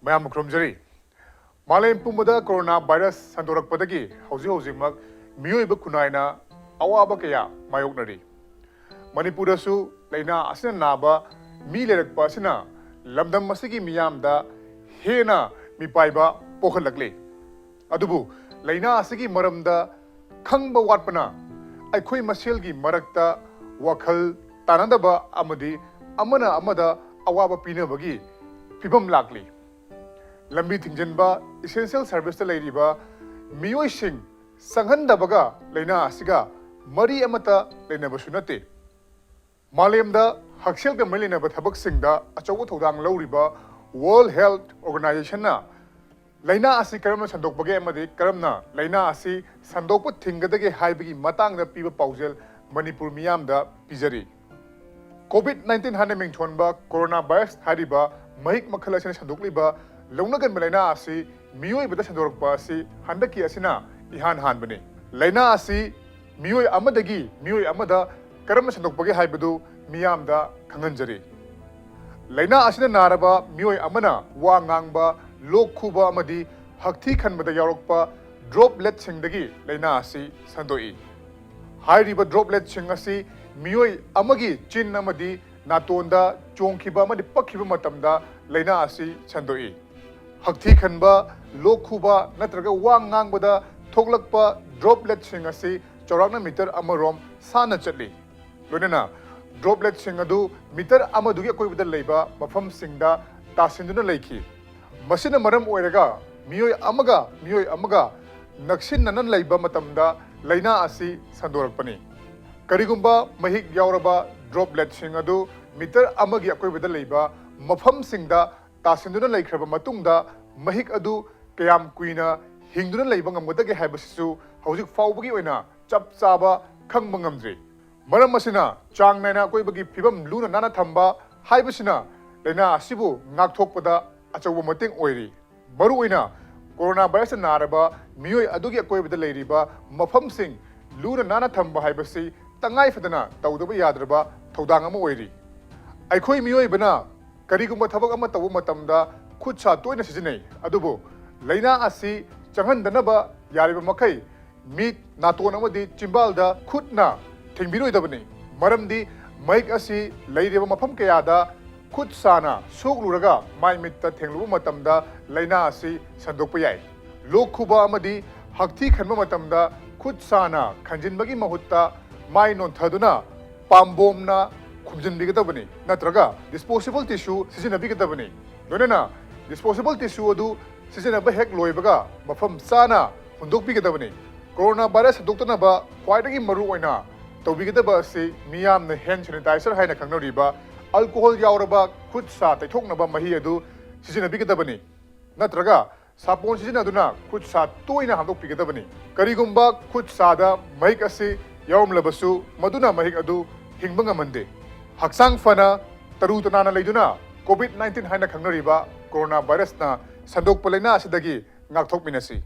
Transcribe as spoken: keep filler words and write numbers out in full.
ꯃꯌꯥꯝ ꯈꯨꯔꯨꯝꯖꯔꯤ꯫ ꯃꯥꯂꯦꯝ ꯄꯨꯝꯕꯗ ꯀꯣꯔꯣꯅꯥ ꯚꯥꯏꯔꯁ ꯁꯟꯗꯣꯔꯛꯄꯗꯒꯤ ꯍꯧꯖꯤꯛ ꯍꯧꯖꯤꯛꯃꯛ ꯃꯤꯑꯣꯏꯕ ꯈꯨꯟꯅꯥꯏꯅ ꯑꯋꯥꯕ ꯀꯌꯥ ꯃꯥꯌꯣꯛꯅꯔꯤ꯫ ꯃꯅꯤꯄꯨꯔꯗꯁꯨ ꯂꯥꯏꯅꯥ ꯑꯁꯤꯅ ꯅꯥꯕ ꯃꯤ ꯂꯩꯔꯛꯄ ꯑꯁꯤꯅ ꯂꯝꯗꯝ ꯑꯁꯤꯒꯤ ꯃꯤꯌꯥꯝꯗ ꯍꯦꯟꯅ ꯃꯤꯄꯥꯏꯕ ꯄꯣꯛꯍꯜꯂꯛꯂꯤ꯫ ꯑꯗꯨꯕꯨ ꯂꯥꯏꯅꯥ ꯑꯁꯤꯒꯤ ꯃꯔꯝꯗ ꯈꯪꯕ ꯋꯥꯠꯄꯅ ꯑꯩꯈꯣꯏ ꯃꯁꯦꯜꯒꯤ ꯃꯔꯛꯇ ꯋꯥꯈꯜ ꯇꯥꯅꯗꯕ ꯑꯃꯗꯤ ꯑꯃꯅ ꯑꯃꯗ ꯑꯋꯥꯕ ꯄꯤꯅꯕꯒꯤ ꯐꯤꯕꯝ ꯂꯥꯛꯂꯤ꯫ ꯂꯝꯕꯤ ꯊꯤꯡꯖꯤꯟꯕ, essential serviceꯇ ꯂꯩꯔꯤꯕ ꯃꯤꯑꯣꯏꯁꯤꯡ ꯆꯪꯍꯟꯗꯕꯒ ꯂꯥꯏꯅꯥ ꯑꯁꯤꯒ ꯃꯔꯤ ꯑꯃꯠꯇ ꯂꯩꯅꯕꯁꯨ ꯅꯠꯇꯦ꯫ ꯃꯥꯂꯦꯝꯗ ꯍꯛꯁꯦꯜꯒ ꯃꯔꯤ ꯂꯩꯅꯕ ꯊꯕꯛꯁꯤꯡꯗ ꯑꯆꯧꯕ ꯊꯧꯗꯥꯡ ꯂꯧꯔꯤꯕ World Health Organizationꯅ ꯂꯥꯏꯅꯥ ꯑꯁꯤ ꯀꯔꯝꯅ ꯁꯟꯗꯣꯛꯄꯒꯦ ꯑꯃꯗꯤ ꯀꯔꯝꯅ ꯂꯥꯏꯅꯥ ꯑꯁꯤ ꯁꯟꯗꯣꯛꯄ ꯊꯤꯡꯒꯗꯒꯦ ꯍꯥꯏꯕꯒꯤ ꯃꯇꯥꯡꯗ ꯄꯤꯕ ꯄꯥꯎꯖꯦꯜ ꯃꯅꯤꯄꯨꯔ ꯃꯤꯌꯥꯝꯗ ꯄꯤꯖꯔꯤ꯫ COVID nineteen ꯍꯥꯏꯅ ꯃꯤꯡꯊꯣꯟꯕ ꯀꯣꯔꯣꯅꯥ ꯚꯥꯏꯔꯁ ꯍꯥꯏꯔꯤꯕ ꯃꯍꯤꯛ ꯃꯈꯜ ꯑꯁꯤꯅ ꯁꯟꯗꯣꯛꯂꯤꯕ ꯂꯧꯅꯒꯟꯕ ꯂꯥꯏꯅꯥ ꯑꯁꯤ ꯃꯤꯑꯣꯏꯕꯗ ꯁꯟꯗꯣꯔꯛꯄ ꯑꯁꯤ ꯍꯟꯗꯛꯀꯤ ꯑꯁꯤꯅ ꯏꯍꯥꯟ ꯍꯥꯟꯕꯅꯤ꯫ ꯂꯥꯏꯅꯥ ꯑꯁꯤ ꯃꯤꯑꯣꯏ ꯑꯃꯗꯒꯤ ꯃꯤꯑꯣꯏ ꯑꯃꯗ ꯀꯔꯝꯅ ꯁꯟꯗꯣꯛꯄꯒꯦ ꯍꯥꯏꯕꯗꯨ ꯃꯤꯌꯥꯝꯗ ꯈꯪꯍꯟꯖꯔꯤ꯫ ꯂꯥꯏꯅꯥ ꯑꯁꯤꯅ ꯅꯥꯔꯕ ꯃꯤꯑꯣꯏ ꯑꯃꯅ ꯋꯥ ꯉꯥꯡꯕ, ꯂꯣꯛ ꯈꯨꯕ ꯑꯃꯗꯤ ꯍꯛꯊꯤ ꯈꯟꯕꯗ ꯌꯥꯎꯔꯛꯄ ꯗ꯭ꯔꯣꯞꯂꯦꯠꯁꯤꯡꯗꯒꯤ ꯂꯥꯏꯅꯥ ꯑꯁꯤ ꯁꯟꯗꯣꯛꯏ꯫ ꯍꯥꯏꯔꯤꯕ ꯗ꯭ꯔꯣꯞꯂꯦꯠꯁꯤꯡ ꯑꯁꯤ ꯃꯤꯑꯣꯏ ꯑꯃꯒꯤ ꯆꯤꯟ ꯑꯃꯗꯤ ꯅꯥꯇꯣꯟꯗ ꯆꯣꯡꯈꯤꯕ ꯑꯃꯗꯤ ꯄꯛꯈꯤꯕ ꯃꯇꯝꯗ ꯂꯥꯏꯅꯥ ꯑꯁꯤ ꯁꯟꯗꯣꯛꯏ꯫ ꯍꯛꯊꯤ ꯈꯟꯕ, ꯂꯣꯛ ꯈꯨꯕ ꯅꯠꯇ꯭ꯔꯒ ꯋꯥ ꯉꯥꯡꯕꯗ ꯊꯣꯛꯂꯛꯄ ꯗ꯭ꯔꯣꯞꯂꯦꯠꯁꯤꯡ ꯑꯁꯤ ꯆꯥꯎꯔꯥꯛꯅ ꯃꯤꯇꯔ ꯑꯃꯔꯣꯝ ꯁꯥꯡꯅ ꯆꯠꯂꯤ꯫ ꯂꯣꯏꯅꯅ ꯗ꯭ꯔꯣꯞꯂꯦꯠꯁꯤꯡ ꯑꯗꯨ ꯃꯤꯇꯔ ꯑꯃꯗꯨꯒꯤ ꯑꯀꯣꯏꯕꯗ ꯂꯩꯕ ꯃꯐꯝꯁꯤꯡꯗ ꯇꯥꯁꯤꯟꯗꯨꯅ ꯂꯩꯈꯤ꯫ ꯃꯁꯤꯅ ꯃꯔꯝ ꯑꯣꯏꯔꯒ ꯃꯤꯑꯣꯏ ꯑꯃꯒ ꯃꯤꯑꯣꯏ ꯑꯃꯒ ꯅꯛꯁꯤꯟꯅꯅ ꯂꯩꯕ ꯃꯇꯝꯗ ꯂꯥꯏꯅꯥ ꯑꯁꯤ ꯁꯟꯗꯣꯔꯛꯄꯅꯤ꯫ ꯀꯔꯤꯒꯨꯝꯕ ꯃꯍꯤꯛ ꯌꯥꯎꯔꯕ ꯗ꯭ꯔꯣꯞꯂꯦꯠꯁꯤꯡ ꯑꯗꯨ ꯃꯤꯇꯔ ꯑꯃꯒꯤ ꯑꯀꯣꯏꯕꯗ ꯂꯩꯕ ꯃꯐꯝꯁꯤꯡꯗ ꯇꯥꯁꯤꯟꯗꯨꯅ ꯂꯩꯈ꯭ꯔꯕ ꯃꯇꯨꯡꯗ ꯃꯍꯤꯛ ꯑꯗꯨ ꯀꯌꯥꯝ ꯀꯨꯏꯅ ꯍꯤꯡꯗꯨꯅ ꯂꯩꯕ ꯉꯝꯒꯗꯒꯦ ꯍꯥꯏꯕꯁꯤꯁꯨ ꯍꯧꯖꯤꯛ ꯐꯥꯎꯕꯒꯤ ꯑꯣꯏꯅ ꯆꯞ ꯆꯥꯕ ꯈꯪꯕ ꯉꯝꯗ꯭ꯔꯤ꯫ ꯃꯔꯝ ꯑꯁꯤꯅ ꯆꯥꯡ ꯅꯥꯏꯅ ꯑꯀꯣꯏꯕꯒꯤ ꯐꯤꯕꯝ ꯂꯨꯅ ꯅꯥꯟꯅ ꯊꯝꯕ ꯍꯥꯏꯕꯁꯤꯅ ꯂꯥꯏꯅꯥ ꯑꯁꯤꯕꯨ ꯉꯥꯛꯊꯣꯛꯄꯗ ꯑꯆꯧꯕ ꯃꯇꯦꯡ ꯑꯣꯏꯔꯤ꯫ ꯃꯔꯨꯑꯣꯏꯅ ꯀꯣꯔꯣꯅꯥ ꯚꯥꯏꯔꯁꯅ ꯅꯥꯔꯕ ꯃꯤꯑꯣꯏ ꯑꯗꯨꯒꯤ ꯑꯀꯣꯏꯕꯗ ꯂꯩꯔꯤꯕ ꯃꯐꯝꯁꯤꯡ ꯂꯨꯅ ꯅꯥꯟꯅ ꯊꯝꯕ ꯍꯥꯏꯕꯁꯤ ꯇꯉꯥꯏ ꯐꯗꯅ ꯇꯧꯗꯕ ꯌꯥꯗ꯭ꯔꯕ ꯊꯧꯗꯥꯡ ꯑꯃ ꯑꯣꯏꯔꯤ꯫ ꯑꯩꯈꯣꯏ ꯃꯤꯑꯣꯏꯕꯅ ꯀꯔꯤꯒꯨꯝꯕ ꯊꯕꯛ ꯑꯃ ꯇꯧꯕ ꯃꯇꯝꯗ ꯈꯨꯠ ꯁꯥ ꯇꯣꯏꯅ ꯁꯤꯖꯤꯟꯅꯩ꯫ ꯑꯗꯨꯕꯨ ꯂꯥꯏꯅꯥ ꯑꯁꯤ ꯆꯪꯍꯟꯗꯅꯕ ꯌꯥꯔꯤꯕ ꯃꯈꯩ ꯃꯤꯠ, ꯅꯥꯇꯣꯟ ꯑꯃꯗꯤ ꯆꯤꯝꯕꯥꯜꯗ ꯈꯨꯠꯅ ꯊꯦꯡꯕꯤꯔꯣꯏꯗꯕꯅꯤ꯫ ꯃꯔꯝꯗꯤ ꯃꯍꯤꯛ ꯑꯁꯤ ꯂꯩꯔꯤꯕ ꯃꯐꯝ ꯀꯌꯥꯗ ꯈꯨꯠ ꯁꯥꯅ ꯁꯣꯛꯂꯨꯔꯒ ꯃꯥꯏ ꯃꯤꯠꯇ ꯊꯦꯡꯂꯨꯕ ꯃꯇꯝꯗ ꯂꯥꯏꯅꯥ ꯑꯁꯤ ꯁꯟꯗꯣꯛꯄ ꯌꯥꯏ꯫ ꯂꯣꯛ ꯈꯨꯕ ꯑꯃꯗꯤ ꯍꯛꯊꯤ ꯈꯟꯕ ꯃꯇꯝꯗ ꯈꯨꯠ ꯁꯥꯅ ꯈꯟꯖꯤꯟꯕꯒꯤ ꯃꯍꯨꯠꯇ ꯃꯥꯏ ꯅꯣꯟꯊꯗꯨꯅ ꯄꯥꯝꯕꯣꯝꯅ ꯈꯨꯝꯖꯤꯟꯕꯤꯒꯗꯕꯅꯤ, ꯅꯠꯇ꯭ꯔꯒ disposable tissue ꯁꯤꯖꯤꯟꯅꯕꯤꯒꯗꯕꯅꯤ꯫ ꯂꯣꯏꯅꯅ disposable tissue ꯑꯗꯨ ꯁꯤꯖꯤꯟꯅꯕ ꯍꯦꯛ ꯂꯣꯏꯕꯒ ꯃꯐꯝ ꯆꯥꯅ ꯍꯨꯟꯗꯣꯛꯄꯤꯒꯗꯕꯅꯤ꯫ ꯀꯣꯔꯣꯅꯥ ꯚꯥꯏꯔꯁ ꯁꯟꯗꯣꯛꯇꯅꯕ ꯈ꯭ꯋꯥꯏꯗꯒꯤ ꯃꯔꯨ ꯑꯣꯏꯅ ꯇꯧꯕꯤꯒꯗꯕ ꯑꯁꯤ ꯃꯤꯌꯥꯝꯅ hand sanitizer ꯍꯥꯏꯅ ꯈꯪꯅꯔꯤꯕ alcohol ꯌꯥꯎꯔꯕ ꯈꯨꯠ ꯁꯥ ꯇꯩꯊꯣꯛꯅꯕ ꯃꯍꯤ ꯑꯗꯨ ꯁꯤꯖꯤꯟꯅꯕꯤꯒꯗꯕꯅꯤ, ꯅꯠꯇ꯭ꯔꯒ ꯁꯥꯄꯣꯟ ꯁꯤꯖꯤꯟꯅꯗꯨꯅ ꯈꯨꯠ ꯁꯥ ꯇꯣꯏꯅ ꯍꯥꯝꯗꯣꯛꯄꯤꯒꯗꯕꯅꯤ꯫ ꯀꯔꯤꯒꯨꯝꯕ ꯈꯨꯠ ꯁꯥꯗ ꯃꯍꯤꯛ ꯑꯁꯤ ꯌꯥꯎꯔꯝꯂꯕꯁꯨ, ꯃꯗꯨꯅ ꯃꯍꯤꯛ ꯑꯗꯨ ꯍꯤꯡꯕ ꯉꯝꯍꯟꯗꯦ꯫ ꯍꯛꯆꯥꯡ ꯐꯅ, ꯇꯔꯨ ꯇꯅꯥꯟꯅ ꯂꯩꯗꯨꯅ COVID nineteen ꯍꯥꯏꯅ ꯈꯪꯅꯔꯤꯕ ꯀꯣꯔꯣꯅꯥ ꯚꯥꯏꯔꯁꯅ ꯁꯟꯗꯣꯛꯄ ꯂꯥꯏꯅꯥ ꯑꯁꯤꯗꯒꯤ ꯉꯥꯛꯊꯣꯛꯃꯤꯟꯅꯁꯤ꯫